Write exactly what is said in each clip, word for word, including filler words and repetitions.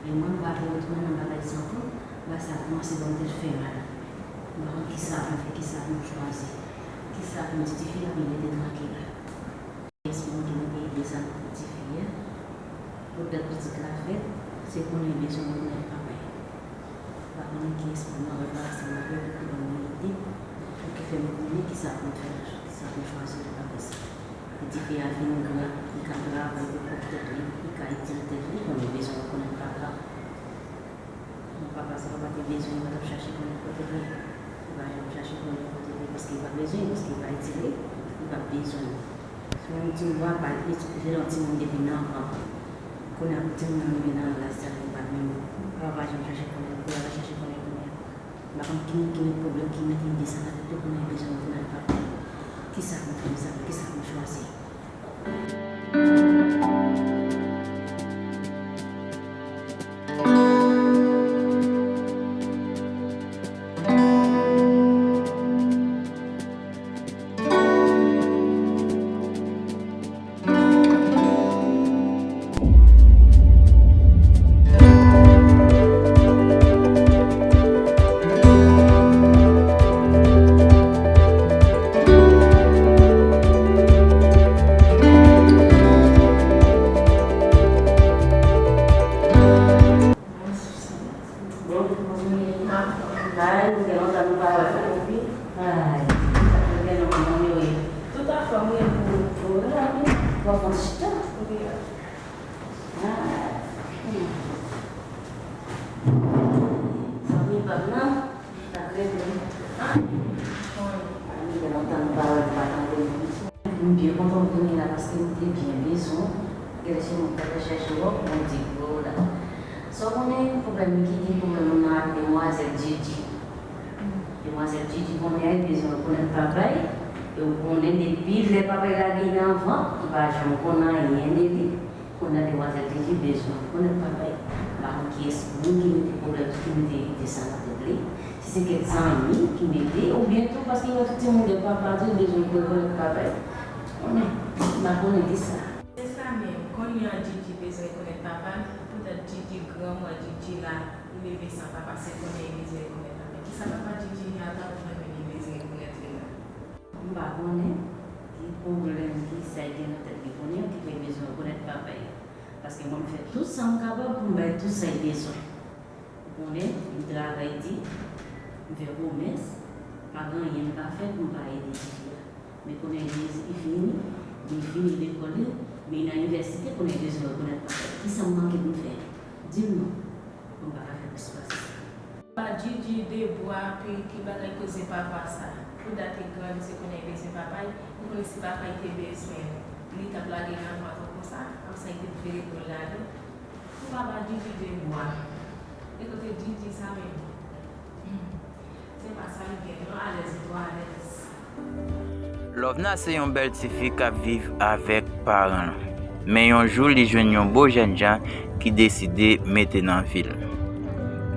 Mwen, m pa vle retounen nan bagay santi, bagay sa kòmanse ban m tèt fè mal. M pa konn kisa pou m fè, kisa pou m chwazi, kisa pou m di tifi a pou l rete trankil. Kiyès moun ki mete ide sa nan tèt tifi a? Poutèt pitit la fèt, se konnen bezwen rekonèt papa l. M pa konnen kiyès moun nan reparase m avè l pou te ban mwen ide, pou ki fè m konnen kisa pou m fè, kisa pou m chwazi pou bagay sa. Lè tifi a fin gran, li ka travay pou kòb tèt li, li ka itil tèt li, konnen bezwen rekonèt papa. Bon, papa sa pa te bezwen, li pa t ap chache konnen kote l ye. Li pa janm chache konnen kote l ye, paske li pa bezwen, paske li pa itil li, li pa bezwen. Se yon timoun pa, li, li se yon timoun depi nan vant. Kounye a pou timoun nan rive nan laj sa, li pa menm, papa pa janm chache konnen, papa pa chache konnen kounye a. M pa konn ki, ki pwoblèm ki mete ide sa nan tèt yo, kounye a bezwen rekonèt papa. Kisa pou m fè, mezanmi, kisa pou m chwazi? Bon, ay, nou gen lontan nou pa wè, wi. Ay, nou gen lontan nou wè. Tout afè mwen pou, pou, pou, pou chita. Zanmi pa m nan, sa k regle. Ah, nou gen lontan nou pa wè, nou pa tande. M byen kontan w vini la paske m te byen bezwen w. Gen lè se mwen k t ap chèche w, mwen di pou w la. Sa w konnen pwoblèm ki gen pwoblèm nan ak demwazèl Djidji. Demwazèl Djidji konnen l bezwen rekonèt papa l. E w konnen depi lè papa l lage l nan vant, li pa janm konn anyen de li. Kounye a demwazèl Djidji bezwen rekonèt papa l. M pa konn kiyès moun ki mete pwoblèm, ki mete ide sa nan tèt li. Si se kèk zanmi ki mete, oubyen tou paske yo tout timoun gen papa tou, li bezwen rekonèt papa l. Konnen, m pa konnen kisa. Se sa menm, kounye a Djidji bezwen rekonèt papa l, poutèt Djidji gran, mwen Djidji la, li leve san papa, se kounye a li bezwen rekonèt papa l. Kisa papa Djidji a t ap jwenn men li bezwen rekonèt li la? M pa konnen ki pwoblèm, ki sa l gen nan tèt li kounye a ki fè l bezwen rekonèt papa l. Paske mwen, m fè tout sa m kapab pou m bay tout sa l bezwen. Ou konnen, m travay di, m fè pwomès, pa gen anyen m pa fè pou m pa ede tifi a. Men kounye a li fini, li fini lekòl li, men li nan inivèsite, kounye a li bezwen rekonèt papa l. Kisa m manke pou m fè? Di m non. Mwen pa ka fè plis pase sa. Papa Djidji debwa, pi ki bagay koze papa sa. Pou dat li grandi, se konnen li bezwen papa l. Li konnen si papa l te bezwen l, li t ap lage l nan vant konsa, ap sa li te vire do l lage. Pou papa Djidji debwa. E kote Djidji sa menm? Hmm. Se pa sa l gen non, alèz li twò alèz. Lovna se yon bèl tifi k ap viv avèk paran l. Men yon jou, li jwenn yon bo jènjan ki deside mete nan vi l.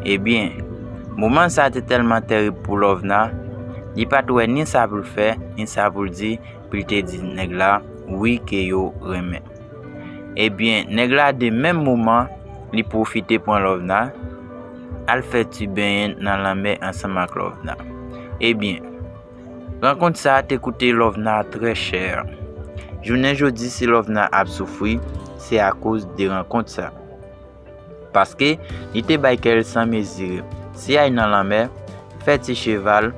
Ebyen, moman sa a te tèlman tèrib pou Lovna, li pa t wè ni sa pou l fè, ni sa pou l di, pou l te di nèg la wi ke yo renmen. Ebyen, nèg la de menm moman, li pwofite pran Lovna, al fè ti benyen nan lanmè ansanm ak Lovna. Ebyen, rankont sa a te koute Lovna trè chè. Jounen jodi, si Lovna ap soufri, se akoz de rankont sa. Paske li te bay kè l san mezire. Se al nan lanmè, fè ti cheval,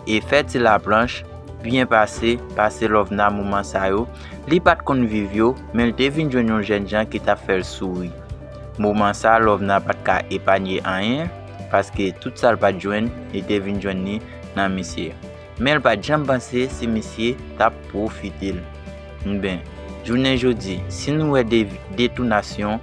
e fè ti laplanch, byen pase, pase Lovna moman sa yo. Li pa t konn viv yo, men l te vin jwenn yon jènjan ki t ap fè l souri. Moman sa, Lovna pa t ka epanye anyen, paske tout sa l pa t jwenn, li te vin jwenn li nan misye. Men l pa t janm panse si misye t ap pwofite l. Enben, jounen jodi, si nou wè de, detounasyon,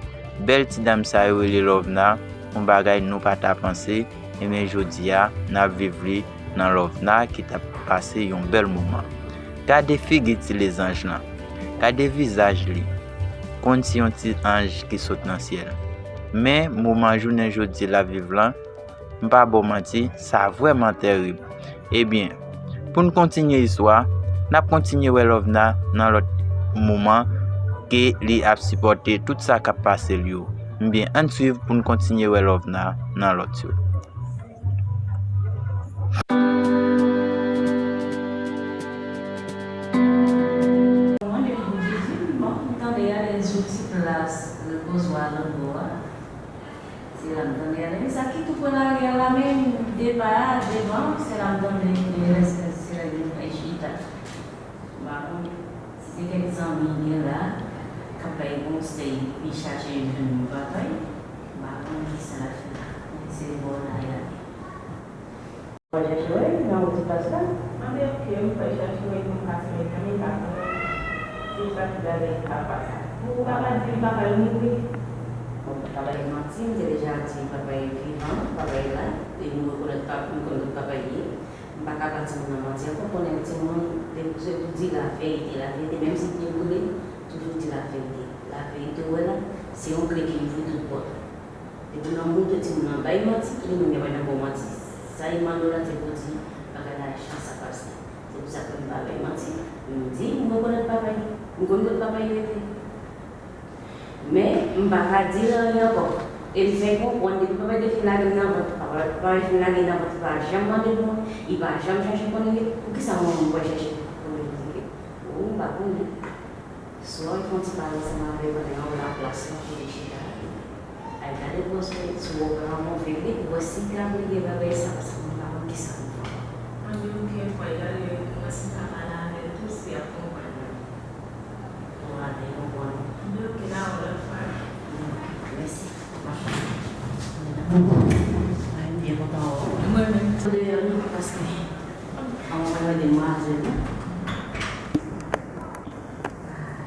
bèl ti dam sa yo rele Lovna, yon bagay nou pa ta panse, enben jodi a, n ap viv li nan Lovna ki t ap pase yon bèl moman. Gade figi ti lezanj lan. Gade vizaj li. Kòmsi yon ti anj ki sot nan syèl. Men moman jounen jodi l ap viv lan, m pa ba w manti, sa vrèman tèrib. Ebyen, pou n kontinye istwa, n ap kontinye wè Lovna nan lòt moman ke li ap sipòte tout sa k ap pase l yo. Ebyen, ann swiv pou n kontinye wè Lovena nan lòt yo. Mwen, depi m tande alèz sou ti plas repozwa Lanbò a, se la m tande alèz. Sa ki tou pre lari a la menm, depa a, devan, se la m tande alèz, se la gen kay chita. M pa konn si se kèk zanmi l gen la k ap bay konsèy pou l chache jwenn yon papay. M pa konn kisa l ap fè la. Men se bò la y ale. Pral chache wè nan yon ti plas la. Mande, ok, m pral chache wè pou m pase men kanmi pa konnen. Se sa ki bagay papa sa. Ou pa ka di l papa l mouri. Bon, m pa ka bay manti, m te deja di papa l vivan, papa l la, e m rekonèt pap-, m konn kot papa l ye. M pa ka ba timoun nan manti ankò, konnen timoun, depi se pou di laverite, laverite, menm si te boule, toujou di laverite. Laverite, ou wè la, se yon kle ki ouvri tout pòt. Depi nan moun ke timoun nan bay manti, li menm li pa nan bon manti. Sa Emmanuel la te pou di, bagay la chans sa pase. Se pou sa ke m pa bay manti, m di, m rekonèt papa l, m konn kot papa l rete. Men, m pa ka di l anyen ankò. E m fè konprann, depi papa te fin lage m nan vant, papa, papa te fin lage m nan vant, li pa janm mande pou mwen, li pa janm chache konnen poukisa mwen menm m pral chache konnen pou li. Ou, m pa konnen. Swa w fè yon ti pale ansanm avè l pandan y ap wè laplas lan kote l chita a. Al gade bòs mwen, si w wè w pa move vre, pou w wè si l ka vle gen bagay sa, paske mwen pa konn kisa pou m fè ankò. Mwen di w ke fò l gade, mwen si m pa pale avè l tou, si y ap konprann mwen. Bon, a byen konprann. Mwen oke la, yon lòt fwa. Mèsi. Mwen byen kontan wè w. Mwen menm tou. Deyò nou, paske an mwen mande demwazèl.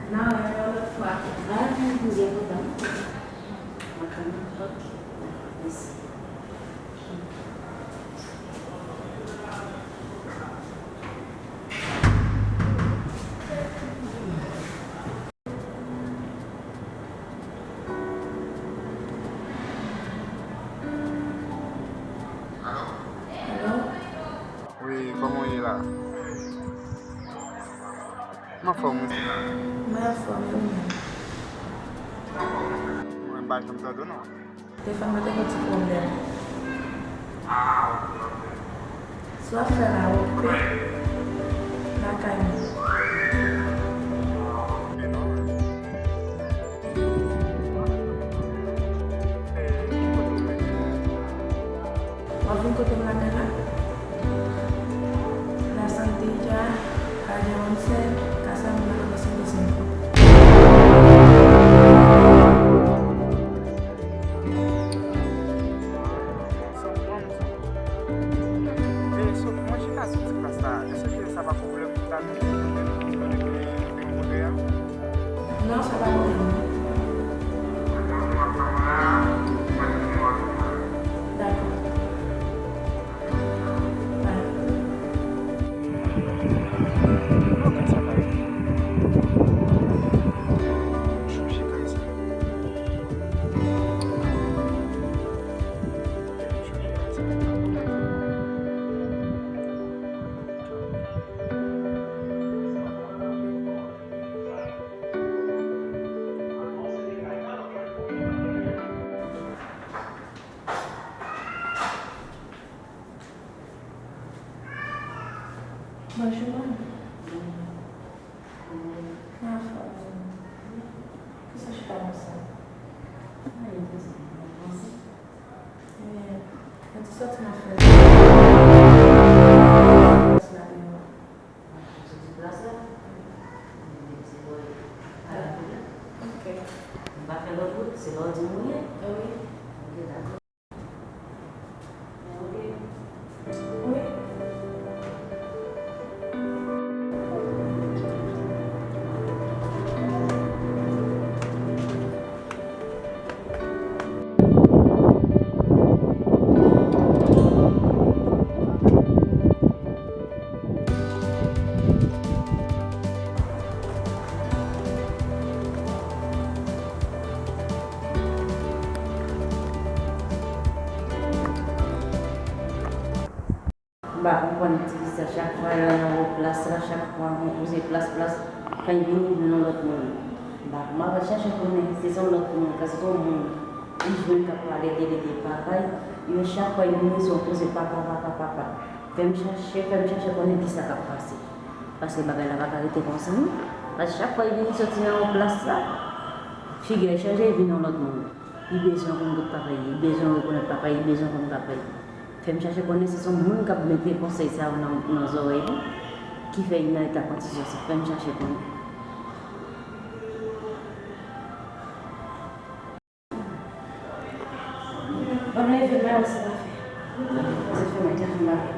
N a wè yon lòt fwa. A, mwen byen kontan. Mwen kontan. Oke. Mèsi. Alo? Wi, kòman w ye la? M anfòm, wi. Mwen anfòm, wi, mwen. Mwen pa janm tande w, non. Telefòn mwen te gen ti pwoblèm. Si w ap fè la, okipe lakay mwen. W ap vin kote m lakay la? La Santilla, Calle once, Casa número doscientos cinco. Mwen chita sou ti plas la. Èske sa pa pwoblèm pou ta vin kote m, kote ke nou te rankontre a? Non, sa pa pwoblèm. Dakò. Bye. Non, kay sa pa ye. Chanje kay sa. Bonjou, manmi. Anfòm. Kisa w chita konsa? Anyen, pitit, mwen panse. Men, mwen te sòti nan fè. Plas la deyò. Soti plas la? Depi se bò a la koulè. Ok. M pa fè lòt wout, se lè w di m ou ye? Wi. Ok, dakò. Ok. Wi. M pa konprann ti fi sa, chak fwa l al nan wòt plas la, chak fwa mwen poze plas, plas, kan l vini, li jwenn yon lòt moun. M pa, m ap chache konnen si se yon lòt moun, kan se yon moun. Ou jwenn k ap pale de, de, de papay, men chak fwa y vini se yon koze papa, papa, papa. Fè m chache, fè m chache konnen kisa k ap pase. Paske bagay la pa ka rete konsa, non. Paske chak fwa y vini soti nan yon plas la, figi a chanje, y vin yon lòt moun. Li bezwen konn tout papay, li bezwen rekonèt papay, li bezwen konn papay. Fè m chache konnen si se yon moun k ap mete konsèy sa yo nan, nan zòrèy li, ki fè li nan eta kondisyonsa. Fè m chache konnen. Ban m leve, m al wè sa m a fè. Sa fè mwen te fin lave.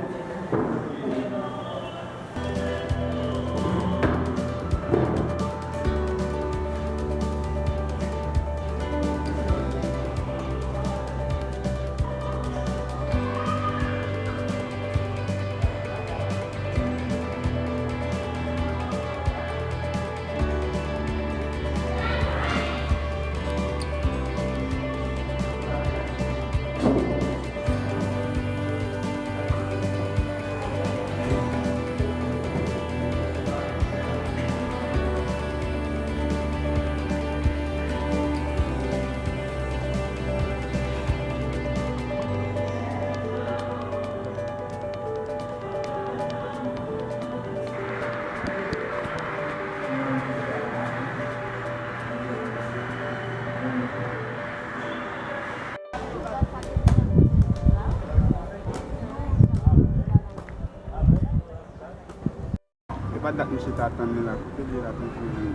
E pa dat misye ta tann li la, kote li ye la toujou,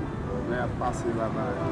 lè y ap pase baba yo.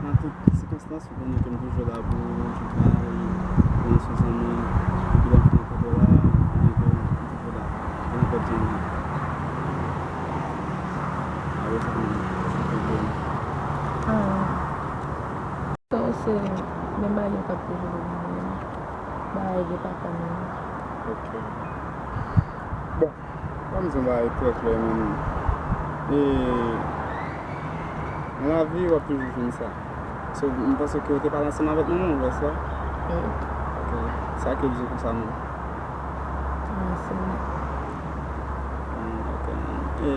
Nan tout sikonstans, ou konnen ke m toujou la pou ou, tout bagay, ou konnen se zanmi, depi lè m fin kote w la, ou konnen ke m toujou la, pou nenpòt zanmi. Apre sa, menm, se pwoblèm. Ah. Sa se menm bagay yo k ap toujou vin menm. Bagay de papa menm. Ok. Bon, ban m di yon bagay trè klè, menm. E, nan lavi, w ap toujou jwenn sa. So, m panse ke w te pale ansanm avèk manman w, vè sa? Wi. Ok. Sa ke l di w konsa, menm? Mèsi. Hmm, ok, menm. E,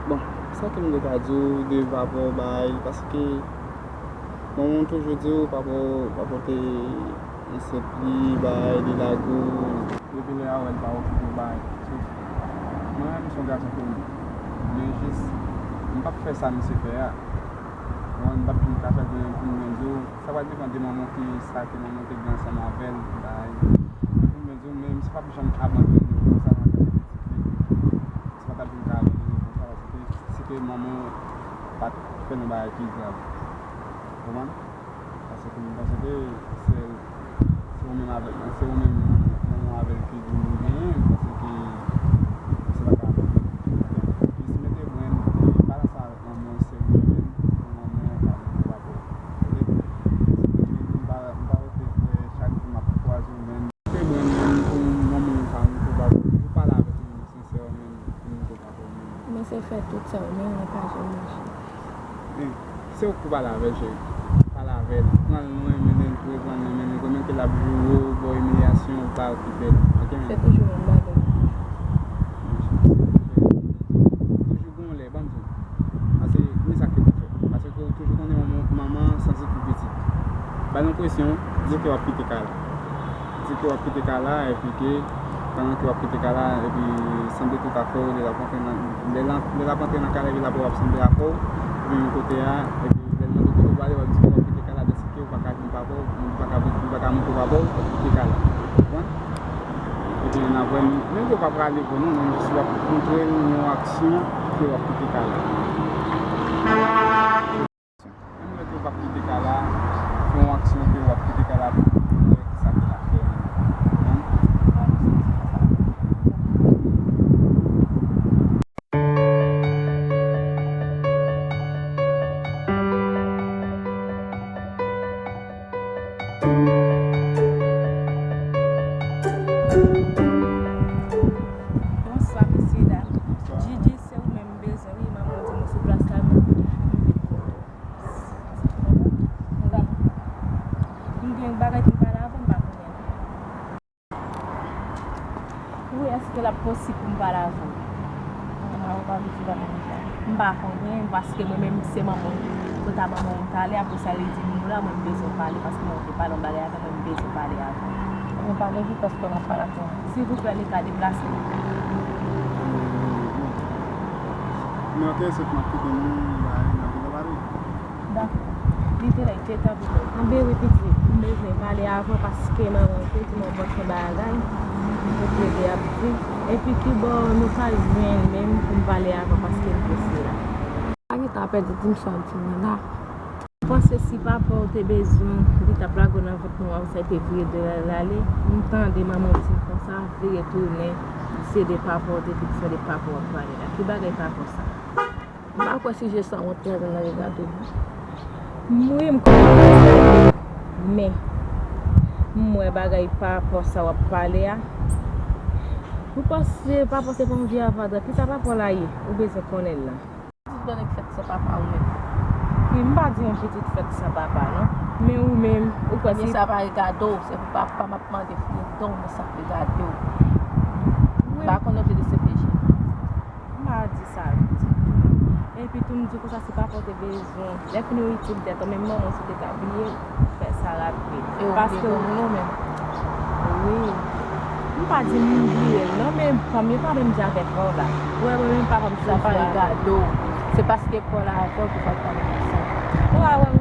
bon, sa ke m te ka di w de pa pou w bay, paske manman w toujou di w pa pou, pa pou te ansent li, bay, li lage w. Depi lè a, w wè l pa okipe w, bay. So, mwen menm, m se yon gason ke m, men jis, m p ap fè sa misye fè a. Mwen, m p ap vin kache pou m vin di w, sa pral depann de manman w, ki sa ke manman w te gen ansanm avè l, bay. Pou m vin di w, men misye p ap janm abandone w konsa nan kay pitit li. Misye pa t ap vin ka abandone w konsa, paske si ke manman w pa t fè l yon bagay ki grav. Ou konprann? Paske m panse ke sèl, se ou menm avèk, se ou menm, manman w avè l ki di w genyen, m panse ke misye pa ka abandone w. Jis mete brenn, e pale ansanm avèk manman w serye, pou manman w ka vin pou papa w. Ok? M pa, m pa rete, e, chak jou m ap kwaze w, men mete brenn pou manman w ka vin pou papa w. Toujou pale avèk manman w sensè, men vin pou papa w, men. Men se fè tout sa w, men ou pa janm mache. Men, se ou k pou pale avè l, cheri. Pale avè l. Pran l lwen, mennen l kouye, pran l lwen, mennen l kouye, menm ke l ap joure w, ba w imilyasyon, ou pa okipe l. Ok, men. Se toujou menm bagay. Toujou gon lè, ban m di w. Paske, men sa ke w fè. Paske ou toujou konnen manman, manman santi pou pitit. Ba l enpresyon, di ke w ap kite kay la. Di ke w ap kite kay la, epi ke, pandan ke w ap kite kay la, epi sanble tout afè w, lè l ap antre nan, lè l, lè l ap antre nan kay la, epi l ap wè w ap sanble afè w, epi yon kote a, epi lè l mande w kote w prale, w ap di ke w ap kite kay la, dèske w pa ka jwenn papa w, ou pa ka, ou pa ka montre papa w, w ap kite kay la. Ou konprann? N ap wè, men yo pa prale pou nou, men jis w ap montre l yon aksyon ke w ap kite kale. Menm lè ke w p ap kite kale a, fè yon aksyon ke w ap kite kale a pou, pou wè kisa ke l ap fè. Konprann? Bonswa, mesye dam. Djidji, se ou menm m bezwen, wi, manman di mwen sou plas la, men m vin pou ou. M gen bagay pou m pale avè w, m pa konnen. Wi, èske l ap posib pou m pale avè w? Manman, ou pa vle di bagay konsa. M pa konnen, paske mwen menm se manman w. Kòm ta manman w m t ale, apre sa li di m nou la, mwen m bezwen pale, paske mwen te pale yon bagay avè mwen, m bezwen pale avè w. Mwen pale vit paske m ap pale ak ou. Silvouplè, li ka deplase. Men ok, se pou m ap kite nou, bagay, n ap vin pale. Dakò. Li te la, li te tanpri. Anben wi pitit, m bezwen pale avè w paske manman w te di m yon pòsyon bagay, kote li ap viv, epi kibò nou ka jwenn menm pou m pale avè w paske m prese la. Pa gen tan pèdi, di m sa w di m nan la. M panse si papa w te bezwen, li t ap lage w nan vant manman w, sa te vire do l ale. M tande manman w di m konsa, vire tounen, se de papa w te di m, se de papa w ap pale la. Ki bagay papa w sa? M pa kwè sijè sa wont la nan regade w. M ri, m konprann. Men, m wè bagay pa rapò sa w ap pale a. Ou panse pa panse pa yon vye avadra? Kisa pa rapò la ye? Ou bezwen konnen l la. Pitit grann nèg fèt san papa ou menm. Wi, m pa di yon pitit fèt san papa, non. Men ou menm, ou kwè si sa pa regade w, se pou papa m ap mande fridon, men sa ap regade w. M pa konn nan D C P J. M pa di sa ditou. Epi tou m di konsa si papa w te bezwen, lè fini w itil tèt ou, menm manman w si w te ka bliye, fè sa rapid. E w bliye granmoun ou menm? Wi. M pa di m bliye l non, men fanmi pa menm jan avèk pa w la. Ou wè mwen menm papa m se sa pa regade w. Se paske pa w la avè w ki fè w pale konsa. Ou a wè m.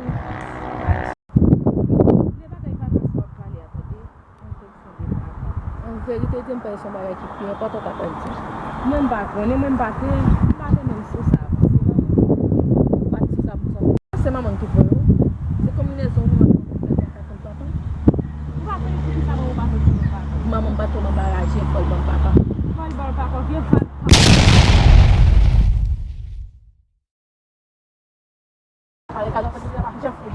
Vye bagay pa fè sa w ap pale a, tande. An verite, di m pa se yon bagay ki pi enpòtan w t ap pral di. Mwen m pa konnen, mwen m pa te, m pa te menm sou sa, paske manman m pa t sou sa pou sa. Se manman m ki voye w? Se konbinezon manman m ki fè sa ka konn papa m? Ou pa konnen poukisa manman w pa vle di nou papa? Manman m pa twò anbaraje, fò l ban m papa. Fò l ba w papa, vye vag papa. Pale ka nan fè sa pa janm fè.